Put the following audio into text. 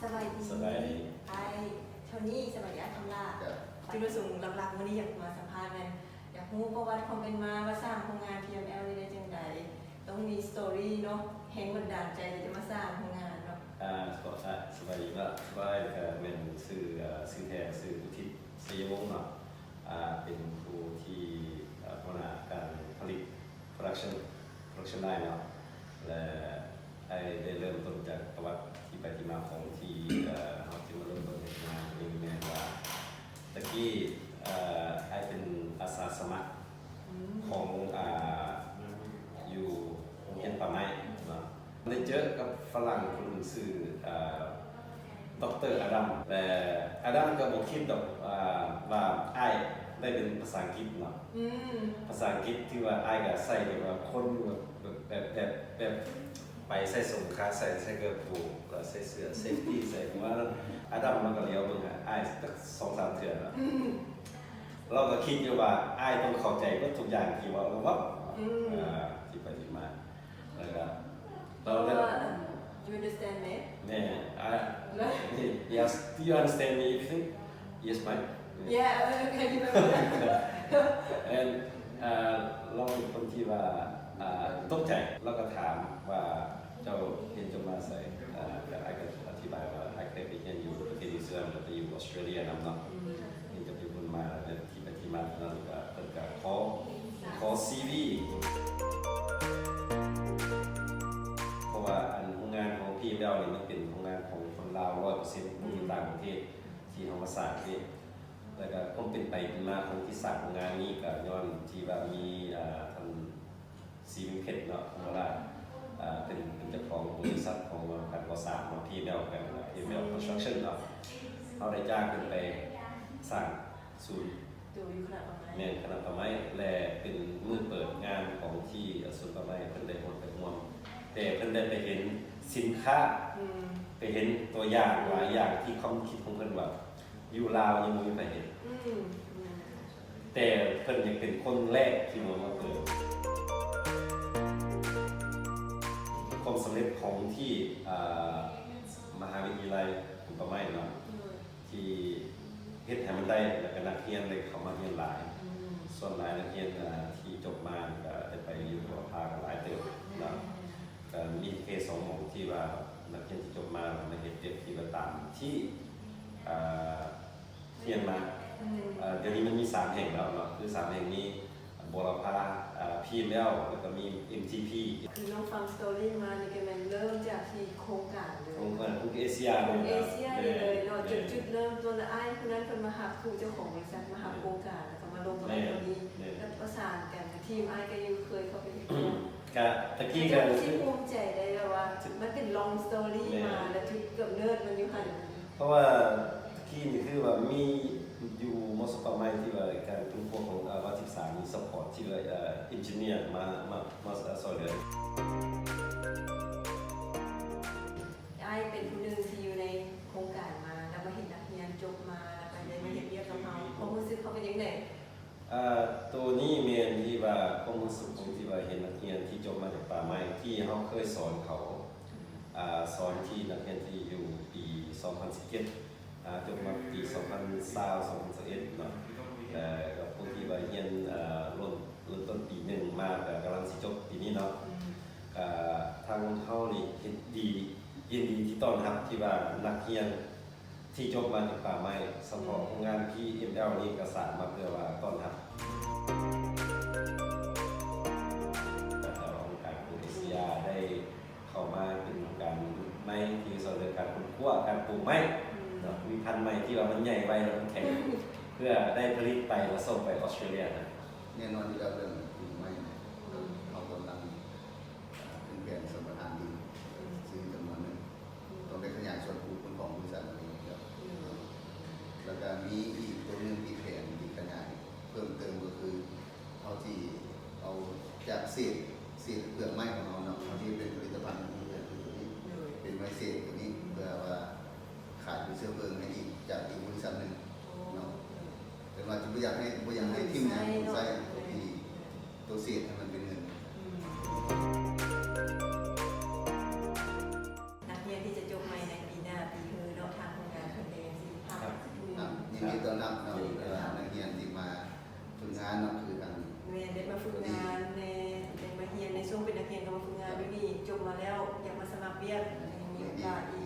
ສະບາຍດີ ສະບາຍດີ ອ້າຍໂທນີ ສະບາຍດີອ້າຍຄຳຫຼ້າ. ເຈົ້າ. ຈຸດປະສົງຫຼັກໆມື້ນີ້ຢາກມາສຳພາດແມ່ນ ຢາກຮູ້ປະຫວັດຄວາມເປັນມາວ່າສ້າງໂຮງງານ ພີເອັມແອລ ນີ້ໄດ້ຈັ່ງໃດ? ຕ້ອງມີສະຕໍຣີເນາະ ແຮງບັນດານໃຈທີ່ຈະມາສ້າງໂຮງງານເນາະ. ອ່າ ສະບາຍ ສະບາຍດີເນາະ ສະບາຍ ກະແມ່ນຊື່ ເອີ່ ຊື່ແທ້ຊື່ອຸທິດ ໄຊຍະວົງເນາະ ອ່າ ເປັນຜູ້ທີ່ ເອີ່ ຫົວໜ້າການຜະລິດ ໂປຣດັກຊັນ ໂປຣດັກຊັນລາຍເນາະ ແລະ ອ້າຍໄດ້ເລີ່ມຕົ້ນຈາກປະຫວັດທີ່ໄປທີ່ມາຂອງທີ່ ເອີ່ ເຮົາຈຶ່ງມາເລີ່ມຕົ້ນເຮັດງານນີ້ແມ່ນວ່າ ຕະກີ້ ເອີ່ ອ້າຍເປັນອາສາສະໝັກ ອືມ ຂອງ ອ່າ ຢູ່ໂຮງຮຽນປ່າໄມ້ເນາະ ໄດ້ເຈີກັບຝຣັ່ງຄົນໜຶ່ງຊື່ ເອີ່ ດັອກເຕີ ອາດັມ ແລະ ອາດັມກໍບໍ່ຄິດດອກ ອ່າ ວ່າອ້າຍໄດ້ເປັນພາສາອັງກິດເນາະ ອືມ ພາສາອັງກິດທີ່ວ່າອ້າຍກໍໃຊ້ແບບວ່າຄົນແບບ ແບບ ແບບ ແບບ ໄປໃສ່ສົງຄາ ໃສ່ ໃສ່ເກີບໂປ ແລ້ວໃສ່ເສື້ອເຊຟຕີ ໃສ່ຫົວ ອາດັມລາວກໍຫຼຽວເບິ່ງຫາອ້າຍຈັກສອງສາມເທື່ອແລ້ວ ອືມ ລາວກໍຄິດຢູ່ວ່າອ້າຍຕ້ອງເຂົ້າໃຈເບິດທຸກຢ່າງທີ່ວ່າລາວເວົ້າ ອືມ ອ່າ ທີ່ໄປທີ່ມາ ແລ້ວກໍ ເພາະວ່າ you understand me? ແມ່ນ I, yes, do you understand me? Everything? Yes, mate. Yeah, okay, you remember that. And ອ່າ ລາວເປັນຄົນທີ່ວ່າ ອ່າ ຕົກໃຈ ລາວກໍຖາມວ່າ ເຈົ້າຮຽນຈົບມາໃສ? ອ່າ ກໍ ອ້າຍກໍອະທິບາຍວ່າ ອ້າຍເຄີຍໄປຮຽນຢູ່ປະເທດນິວຊີແລນ ແລ້ວໄປຢູ່ອອສເຕຣເລຍນຳເນາະ ຮຽນຈົບຢູ່ພຸ້ນມາ ແລ້ວທີ່ໄປທີ່ມານັ້ນກໍ ເພິ່ນກໍຂໍ ຂໍຊີວີ ເພາະວ່າອັນໂຮງງານຂອງ ພີເອັມແອລ ນີ້ ມັນເປັນໂຮງງານຂອງຄົນລາວຮ້ອຍເປີເຊັນ ບໍ່ມີຕ່າງປະເທດທີ່ເຮົາມາສ້າງເດ້ ແລ້ວກໍຄວາມເປັນໄປເປັນມາຂອງທີ່ສ້າງໂຮງງານນີ້ ກໍຍ້ອນທີ່ວ່າມີ ອ່າ ທ່ານ ສີວິງເພັດເນາະ ຄຳມະລາດ ເປັນ ເປັນເຈົ້າຂອງບໍລິສັດຂອງການກໍ່ສ້າງເນາະ ພີເອັມແອລ ກັນ ພີເອັມແອລ Construction ເນາະ ເຮົາໄດ້ຈ້າງເພິ່ນໄປສ້າງສູນ ຢູ່ຄະນະປ່າໄມ້ ແມ່ນ ຄະນະປ່າໄມ້ ແລະ ເປັນມື້ເປີດງານຂອງທີ່ສວນປ່າໄມ້ ເພິ່ນໄດ້ຮອດໄປຮ່ວມ ແຕ່ເພິ່ນໄດ້ໄປເຫັນສິນຄ້າ ອືມ ໄປເຫັນຕົວຢ່າງຫຼາຍຢ່າງທີ່ຄວາມຄິດຂອງເພິ່ນວ່າ ຢູ່ລາວຍັງບໍ່ມີໃຜເຮັດ ອືມ ແຕ່ເພິ່ນຍັງເປັນຄົນແລກທີ່ມາ ມາເປີດ ຄວາມສຳເລັດຂອງທີ່ ອ່າ ມະຫາວິທະຍາໄລຂອງປ່າໄມ້ເນາະ ໂດຍ ທີ່ເຮັດໃຫ້ມັນໄດ້ ແລ້ວກໍນັກຮຽນໄດ້ເຂົ້າມາຮຽນຫຼາຍ ອືມ ສ່ວນຫຼາຍນັກຮຽນ ອ່າ ທີ່ຈົບມາກໍໄດ້ໄປຢູ່ບົວລະພາກັນຫຼາຍເຕີບເນາະ ແມ່ນ ກໍມີແຄ່ສອງໝ່ອງທີ່ວ່ານັກຮຽນທີ່ຈົບມາມາເຮັດວຽກທີ່ວ່າຕາມທີ່ ອ່າ ຮຽນມາ ອືມ ເອີ່ ດຽວນີ້ມັນມີສາມແຫ່ງແລ້ວເນາະ ຄືສາມແຫ່ງນີ້ ບົວລະພາ ເອີ່ ພີເອັມແອລ ແລ້ວກໍມີ ເອັມທີພີ ຄືນ້ອງຟັງສະຕໍຣີມານີ້ກໍແມ່ນເລີ່ມຈາກທີ່ໂຄງການເລີຍ ໂຄງການ ໂຄງການເອເຊຍ ໂຄງການເອເຊຍນີ້ເລີຍເນາະ ແມ່ນ ຈຸດ ແມ່ນ ຈຸດເລີ່ມຕົ້ນ ແລ້ວອ້າຍຜູ້ນັ້ນເພິ່ນມາຮັບ ຜູ້ເຈົ້າຂອງບໍລິສັດມາຮັບ ແມ່ນ ໂຄງການ ແລ້ວກໍມາລົງກັບອ້າຍໂຕນີ້ ແມ່ນ ແລ້ວປະສານກັນກັບທີມອ້າຍກໍຢູ່ ເຄີຍເຂົ້າໄປເຮັດ ກະຕະກີ້ກະ ເຈົ້າກໍຊິພູມໃຈໄດ້ແບບວ່າ ມັນເປັນ long story ແມ່ນ ມາ ແລ້ວຈຸດກຳເນີດມັນຢູ່ຫັ້ນ ເພາະວ່າຕະກີ້ນີ້ຄືວ່າມີຢູ່ມໍສະປ່າໄມ້ທີ່ວ່າການຄົ້ນຄວ້າຂອງ ອາ ວັດສິບສາມ ມີ support ທີ່ວ່າ ເອີ່ engineer ມາ ມາ ມາ ເອີ່ ຊ່ອຍເຫຼືອ. ອ້າຍເປັນຜູ້ໜຶ່ງທີ່ຢູ່ໃນໂຄງການມາ ແລ້ວມາເຫັນນັກຮຽນຈົບມາ ແລ້ວກໍໄດ້ມາເຮັດວຽກກັບເຮົາ ຄວາມຮູ້ສຶກເຮົາເປັນຈັ່ງໃດ? ອ່າ ໂຕນີ້ແມ່ນທີ່ວ່າຄວາມຮູ້ສຶກຂອງທີ່ວ່າເຫັນນັກຮຽນທີ່ຈົບມາຈາກປ່າໄມ້ ທີ່ເຮົາເຄີຍສອນເຂົາ ອ່າ ສອນທີ່ນັກຮຽນທີ່ຢູ່ປີສອງພັນສິບເຈັດ ອ່າ ຈົບມາປີສອງພັນຊາວ ສອງພັນຊາວເອັດເນາະ ແລ້ວກໍຜູ້ທີ່ວ່າຮຽນ ອ່າ ເລີ່ມ ເລີ່ມຕົ້ນປີໜຶ່ງມາ ກໍກຳລັງຊິຈົບປີນີ້ເນາະ ກໍທາງເຮົານີ້ເຫັນດີ ຍິນດີທີ່ຕ້ອນຮັບທີ່ວ່ານັກຮຽນ ທີ່ຈົບມາຈາກປ່າໄມ້ ສະເພາະໂຮງງານ ພີເອັມແອລ ນີ້ກໍສ້າງມາເພື່ອວ່າຕ້ອນຮັບ ແລະ ອົງການໂອເອເຊຍໄດ້ເຂົ້າມາເປັນອົງການໃໝ່ທີ່ຊ່ວຍເລື່ອງການຄົ້ນຄວ້າການປູກໄມ້ເນາະ ມີພັນໄມ້ທີ່ວ່າມັນໃຫຍ່ໄວ ແລ້ວມັນແຂງ ເພື່ອໄດ້ຜະລິດໄປ ແລ້ວສົ່ງໄປອອສເຕຣເລຍນະ. ແນ່ນອນຢູ່ແລ້ວເລື່ອງປູກໄມ້ເນາະ ເຮົາກຳລັງ ເປັນແຜນສຳປະທານດິນ ອືມ ທີ່ຈຳນວນໜຶ່ງ ອືມ ຕ້ອງໄດ້ຂະຫຍາຍສ່ວນປູກຂອງບໍລິສັດເອງ ອືມ ແລ້ວກໍມີອີກຕົວໜຶ່ງທີ່ແຜນທີ່ຂະຫຍາຍເພີ່ມເຕີມ ກໍຄືເຮົາຊິເອົາຈາກເສດ ເສດເປືອກໄມ້ຂອງເຮົາເນາະ ເຮົາຊິເຮັດເປັນຜະລິດຕະພັນຂອງບໍລິສັດຕົວນີ້ ໂດຍ ເປັນໄມ້ເສດຕົວນີ້ ເພື່ອວ່າຂາຍເປັນເຊື້ອເພີງໃຫ້ອີກ ຈາກອີກບໍລິສັດໜຶ່ງເນາະ ແຕ່ວ່າຈະບໍ່ຢາກໃຫ້ ບໍ່ຢາກໃຫ້ຖິ້ມຫຍັງ ໃຊ້ຕົວທີ່ ຕົວເສດໃຫ້ມັນເປັນເງິນ. ອືມ ນັກຮຽນທີ່ຈະຈົບໃໝ່ໃນປີໜ້າປີເຮີເນາະ ຍິນດີຕ້ອນຮັບເນາະ ເອີ ນັກຮຽນທີ່ມາຝຶກງານເນາະ ຄືທາງ ແມ່ນ ໄດ້ມາຝຶກງານແດ່ ໄດ້ມາຮຽນໃນຊ່ວງເປັນນັກຮຽນ ກໍມາຝຶກງານຢູ່ນີ້ ຈົບມາແລ້ວ ຢາກມາສະໝັກວຽກ ໃຫ້ມີໂອກາດອີກ